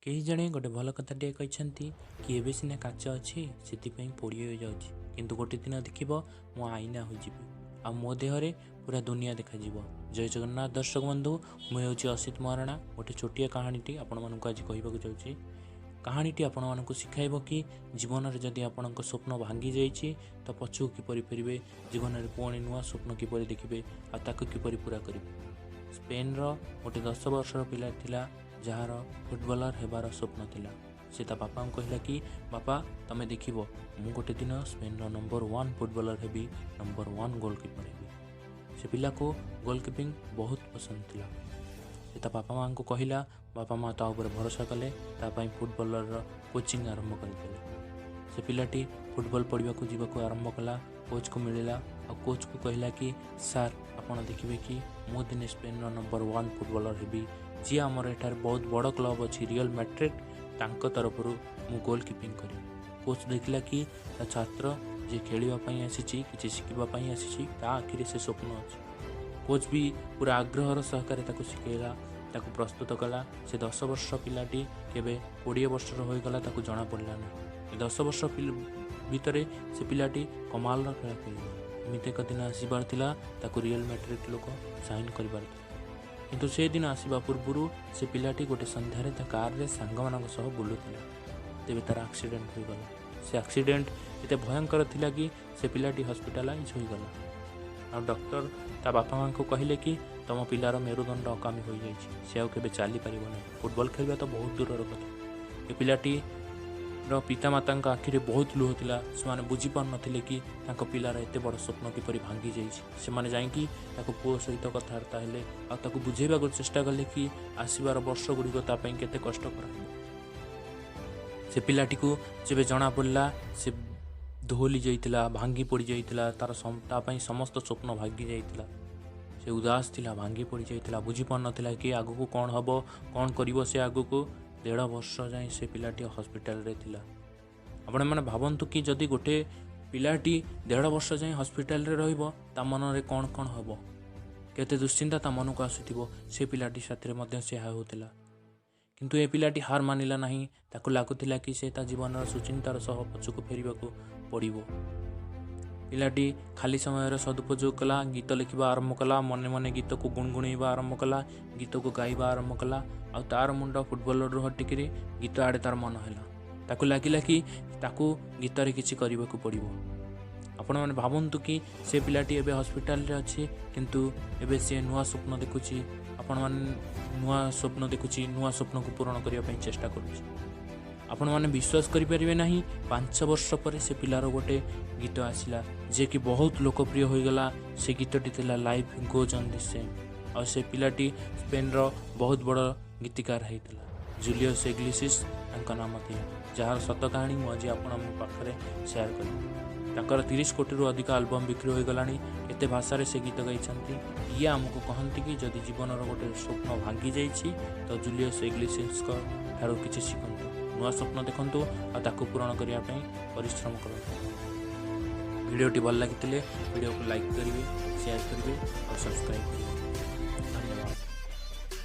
କେହି ଜଣେ ଗୋଟେ ଭଲ କଥାଟିଏ କହିଛନ୍ତି କି ଏବେ ସିନା କାଚ ଅଛି, ସେଥିପାଇଁ ପୋଡ଼ି ହୋଇଯାଉଛି, କିନ୍ତୁ ଗୋଟେ ଦିନ ଦେଖିବ ମୁଁ ଆଇନା ହୋଇଯିବି ଆଉ ମୋ ଦେହରେ ପୁରା ଦୁନିଆ ଦେଖାଯିବ। ଜୟ ଜଗନ୍ନାଥ ଦର୍ଶକ ବନ୍ଧୁ, ମୁଁ ହେଉଛି ଅସିତ ମହାରଣା। ଗୋଟେ ଛୋଟିଆ କାହାଣୀଟି ଆପଣମାନଙ୍କୁ ଆଜି କହିବାକୁ ଯାଉଛି। କାହାଣୀଟି ଆପଣମାନଙ୍କୁ ଶିଖାଇବ କି ଜୀବନରେ ଯଦି ଆପଣଙ୍କ ସ୍ୱପ୍ନ ଭାଙ୍ଗି ଯାଇଛି ତ ପଛକୁ କିପରି ଫେରିବେ, ଜୀବନରେ ପୁଣି ନୂଆ ସ୍ୱପ୍ନ କିପରି ଦେଖିବେ ଆଉ ତାକୁ କିପରି ପୂରା କରିବେ। ସ୍ପେନ୍ର ଗୋଟେ 10 ବର୍ଷର ପିଲା ଥିଲା, ଯାହାର ଫୁଟବଲର ହେବାର ସ୍ୱପ୍ନ ଥିଲା। ସେ ତା ବାପାଙ୍କୁ କହିଲା କି ବାପା, ତମେ ଦେଖିବ ମୁଁ ଗୋଟେ ଦିନ ସ୍ପେନ୍ର ନମ୍ବର 1 ଫୁଟବଲର ହେବି, ନମ୍ବର 1 ଗୋଲକିପର ହେବି। ସେ ପିଲାକୁ ଗୋଲକିପିଂ ବହୁତ ପସନ୍ଦ ଥିଲା। ସେ ତା ବାପା ମାଆଙ୍କୁ କହିଲା, ବାପା ମା ତା ଉପରେ ଭରସା କଲେ, ତା ପାଇଁ ଫୁଟବଲର କୋଚିଂ ଆରମ୍ଭ କରିଦେଲେ। ସେ ପିଲାଟି ଫୁଟବଲ ପଢ଼ିବାକୁ ଯିବାକୁ ଆରମ୍ଭ କଲା, କୋଚ୍କୁ ମିଳିଲା ଆଉ କୋଚ୍କୁ କହିଲା କି ସାର୍, ଆପଣ ଦେଖିବେ କି ମୁଁ ଦିନେ ସ୍ପେନ୍ର ନମ୍ବର 1 ଫୁଟବଲର ହେବି। ଯିଏ ଆମର ଏଠାରେ ବହୁତ ବଡ଼ କ୍ଲବ୍ ଅଛି ରିଅଲ୍ ମ୍ୟାଡ୍ରିଡ୍, ତାଙ୍କ ତରଫରୁ ମୁଁ ଗୋଲ୍ କିପିଂ କରିବି। କୋଚ୍ ଦେଖିଲା କି ତା ଛାତ୍ର ଯିଏ ଖେଳିବା ପାଇଁ ଆସିଛି, କିଛି ଶିଖିବା ପାଇଁ ଆସିଛି, ତା ଆଖିରେ ସେ ସ୍ୱପ୍ନ ଅଛି। କୋଚ୍ ବି ପୁରା ଆଗ୍ରହର ସହକାରେ ତାକୁ ଶିଖେଇଲା, ତାକୁ ପ୍ରସ୍ତୁତ କଲା। ସେ 10 ବର୍ଷ ପିଲାଟି କେବେ 20 ବର୍ଷର ହୋଇଗଲା ତାକୁ ଜଣାପଡ଼ିଲା ନାହିଁ। ଏ 10 ବର୍ଷ ଭିତରେ ସେ ପିଲାଟି କମାଲର ଖେଳ ଖେଳିଲା। ଏମିତି ଏକ ଦିନ ଆସିବାର ଥିଲା, ତାକୁ ରିଅଲ୍ ମ୍ୟାଡ୍ରିଡ୍ ଲୋକ ସାଇନ୍ କରିବାର ଥିଲା। କିନ୍ତୁ ସେ ଦିନ ଆସିବା ପୂର୍ବରୁ ସେ ପିଲାଟି ଗୋଟେ ସନ୍ଧ୍ୟାରେ ତା କାରରେ ସାଙ୍ଗମାନଙ୍କ ସହ ବୁଲୁଥିଲା। ତେବେ ତା'ର ଆକ୍ସିଡେଣ୍ଟ ହୋଇଗଲା। ସେ ଆକ୍ସିଡେଣ୍ଟ ଏତେ ଭୟଙ୍କର ଥିଲା କି ସେ ପିଲାଟି ହସ୍ପିଟାଲାଇଜ୍ ହୋଇଗଲା। ଆଉ ଡକ୍ଟର ତା ବାପା ମାଆଙ୍କୁ କହିଲେ କି ତୁମ ପିଲାର ମେରୁଦଣ୍ଡ ଅକାମୀ ହୋଇଯାଇଛି, ସେ ଆଉ କେବେ ଚାଲିପାରିବ ନାହିଁ, ଫୁଟବଲ ଖେଳିବା ତ ବହୁତ ଦୂରର କଥା। ଏ ପିଲାଟିର ପିତାମାତାଙ୍କ ଆଖିରେ ବହୁତ ଲୁହ ଥିଲା। ସେମାନେ ବୁଝିପାରୁନଥିଲେ କି ତାଙ୍କ ପିଲାର ଏତେ ବଡ଼ ସ୍ୱପ୍ନ କିପରି ଭାଙ୍ଗି ଯାଇଛି। ସେମାନେ ଯାଇକି ତାକୁ ପୁଅ ସହିତ କଥାବାର୍ତ୍ତା ହେଲେ ଆଉ ତାକୁ ବୁଝେଇବାକୁ ଚେଷ୍ଟା କଲେ କି ଆସିବାର ବର୍ଷ ଗୁଡ଼ିକ ତା ପାଇଁ କେତେ କଷ୍ଟକର ହେବ। ସେ ପିଲାଟିକୁ ଯେବେ ଜଣାପଡ଼ିଲା, ସେ ଦୋହଲି ଯାଇଥିଲା, ଭାଙ୍ଗି ପଡ଼ିଯାଇଥିଲା। ତା ପାଇଁ ସମସ୍ତ ସ୍ୱପ୍ନ ଭାଙ୍ଗି ଯାଇଥିଲା। ସେ ଉଦାସ ଥିଲା, ଭାଙ୍ଗି ପଡ଼ିଯାଇଥିଲା, ବୁଝିପାରୁନଥିଲା କି ଆଗକୁ କ'ଣ ହେବ, କ'ଣ କରିବ ସେ ଆଗକୁ। 1.5 ବର୍ଷ ଯାଏଁ ସେ ପିଲାଟି ହସ୍ପିଟାଲରେ ଥିଲା। ଆପଣମାନେ ଭାବନ୍ତୁ କି ଯଦି ଗୋଟେ ପିଲାଟି 1.5 ବର୍ଷ ଯାଏଁ ହସ୍ପିଟାଲରେ ରହିବ, ତା ମନରେ କ'ଣ କ'ଣ ହେବ, କେତେ ଦୁଶ୍ଚିନ୍ତା ତା ମନକୁ ଆସୁଥିବ। ସେ ପିଲାଟି ସାଥିରେ ମଧ୍ୟ ସେୟା ହେଉଥିଲା। କିନ୍ତୁ ଏ ପିଲାଟି ହାର ମାନିଲା ନାହିଁ। ତାକୁ ଲାଗୁଥିଲା କି ସେ ତା ଜୀବନର ସୁଚିନ୍ତାର ସହ ପଛକୁ ଫେରିବାକୁ ପଡ଼ିବ। ପିଲାଟି ଖାଲି ସମୟର ସଦୁପଯୋଗ କଲା, ଗୀତ ଲେଖିବା ଆରମ୍ଭ କଲା, ମନେ ମନେ ଗୀତକୁ ଗୁଣଗୁଣେଇବା ଆରମ୍ଭ କଲା, ଗୀତକୁ ଗାଇବା ଆରମ୍ଭ କଲା। ଆଉ ତାର ମୁଣ୍ଡ ଫୁଟବଲରୁ ହଟିକିରି ଗୀତ ଆଡ଼େ ତାର ମନ ହେଲା। ତାକୁ ଲାଗିଲା କି ତାକୁ ଗୀତରେ କିଛି କରିବାକୁ ପଡ଼ିବ। ଆପଣମାନେ ଭାବନ୍ତୁ କି ସେ ପିଲାଟି ଏବେ ହସ୍ପିଟାଲରେ ଅଛି, କିନ୍ତୁ ଏବେ ସିଏ ନୂଆ ସ୍ୱପ୍ନ ଦେଖୁଛି। ଆପଣମାନେ ନୂଆ ସ୍ୱପ୍ନ ଦେଖୁଛି, ନୂଆ ସ୍ୱପ୍ନକୁ ପୂରଣ କରିବା ପାଇଁ ଚେଷ୍ଟା କରୁଛି। ଆପଣମାନେ ବିଶ୍ୱାସ କରିପାରିବେ ନାହିଁ, 5 ବର୍ଷ ପରେ ସେ ପିଲାର ଗୋଟେ ଗୀତ ଆସିଲା ଯିଏକି ବହୁତ ଲୋକପ୍ରିୟ ହୋଇଗଲା। ସେ ଗୀତଟି ଥିଲା life goes on the same. ଆଉ ସେ ପିଲାଟି ସ୍ପେନ୍ର ବହୁତ ବଡ଼ ଗୀତିକାର ହେଇଥିଲା। ଜୁଲିୟସ୍ ଏଗ୍ଲିସିସ୍ ତାଙ୍କ ନାମ ଥିଲା, ଯାହାର ସତ କାହାଣୀ ମୁଁ ଆଜି ଆପଣଙ୍କ ପାଖରେ ସେୟାର କରିବି। ତାଙ୍କର 30 କୋଟିରୁ ଅଧିକ ଆଲବମ୍ ବିକ୍ରି ହୋଇଗଲାଣି। କେତେ ଭାଷାରେ ସେ ଗୀତ ଗାଇଛନ୍ତି। ଇଏ ଆମକୁ କହନ୍ତି କି ଯଦି ଜୀବନର ଗୋଟେ ସ୍ୱପ୍ନ ଭାଙ୍ଗି ଯାଇଛି ତ ଜୁଲିୟସ୍ ଏଗ୍ଲିସିସ୍ଙ୍କ ଠାରୁ କିଛି ଶିଖନ୍ତୁ, ନୂଆ ସ୍ୱପ୍ନ ଦେଖନ୍ତୁ ଆଉ ତାକୁ ପୂରଣ କରିବା ପାଇଁ ପରିଶ୍ରମ କରନ୍ତୁ। ଭିଡ଼ିଓଟି ଭଲ ଲାଗିଥିଲେ ଭିଡ଼ିଓକୁ ଲାଇକ୍ କରିବେ, ସେୟାର କରିବେ ଆଉ ସବସ୍କ୍ରାଇବ୍ କରିବେ।